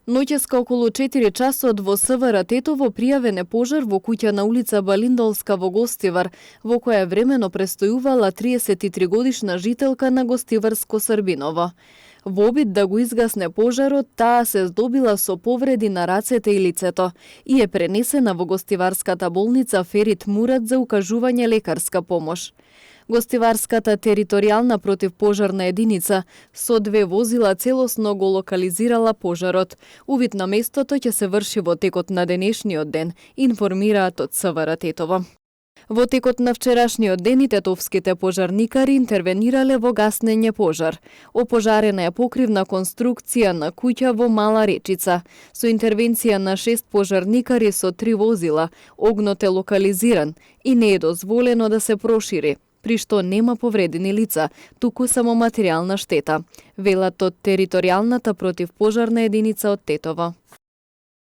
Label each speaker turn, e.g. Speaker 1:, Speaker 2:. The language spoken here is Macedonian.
Speaker 1: Ноќеска околу 4 часот во СВР Тетово пријавен е пожар во куќа на улица Балиндолска во Гостивар, во која времено престојувала 33 годишна жителка на Гостиварско Србиново. Во обид да го изгасне пожарот, таа се здобила со повреди на рацете и лицето и е пренесена во Гостиварската болница Ферит Мурат за укажување лекарска помош. Гостиварската територијална противпожарна единица со 2 возила целосно го локализирала пожарот. Увид на местото ќе се врши во текот на денешниот ден, информираат од СВР Тетово. Во текот на вчерашниот ден и тетовските пожарникари интервенирале во гаснење пожар. Опожарена е покривна конструкција на куќа во Мала Речица. Со интервенција на 6 пожарникари со 3 возила, огнот е локализиран и не е дозволено да се прошири, при што нема повредени лица, туку само материјална штета, велат од територијалната противпожарна единица од Тетово.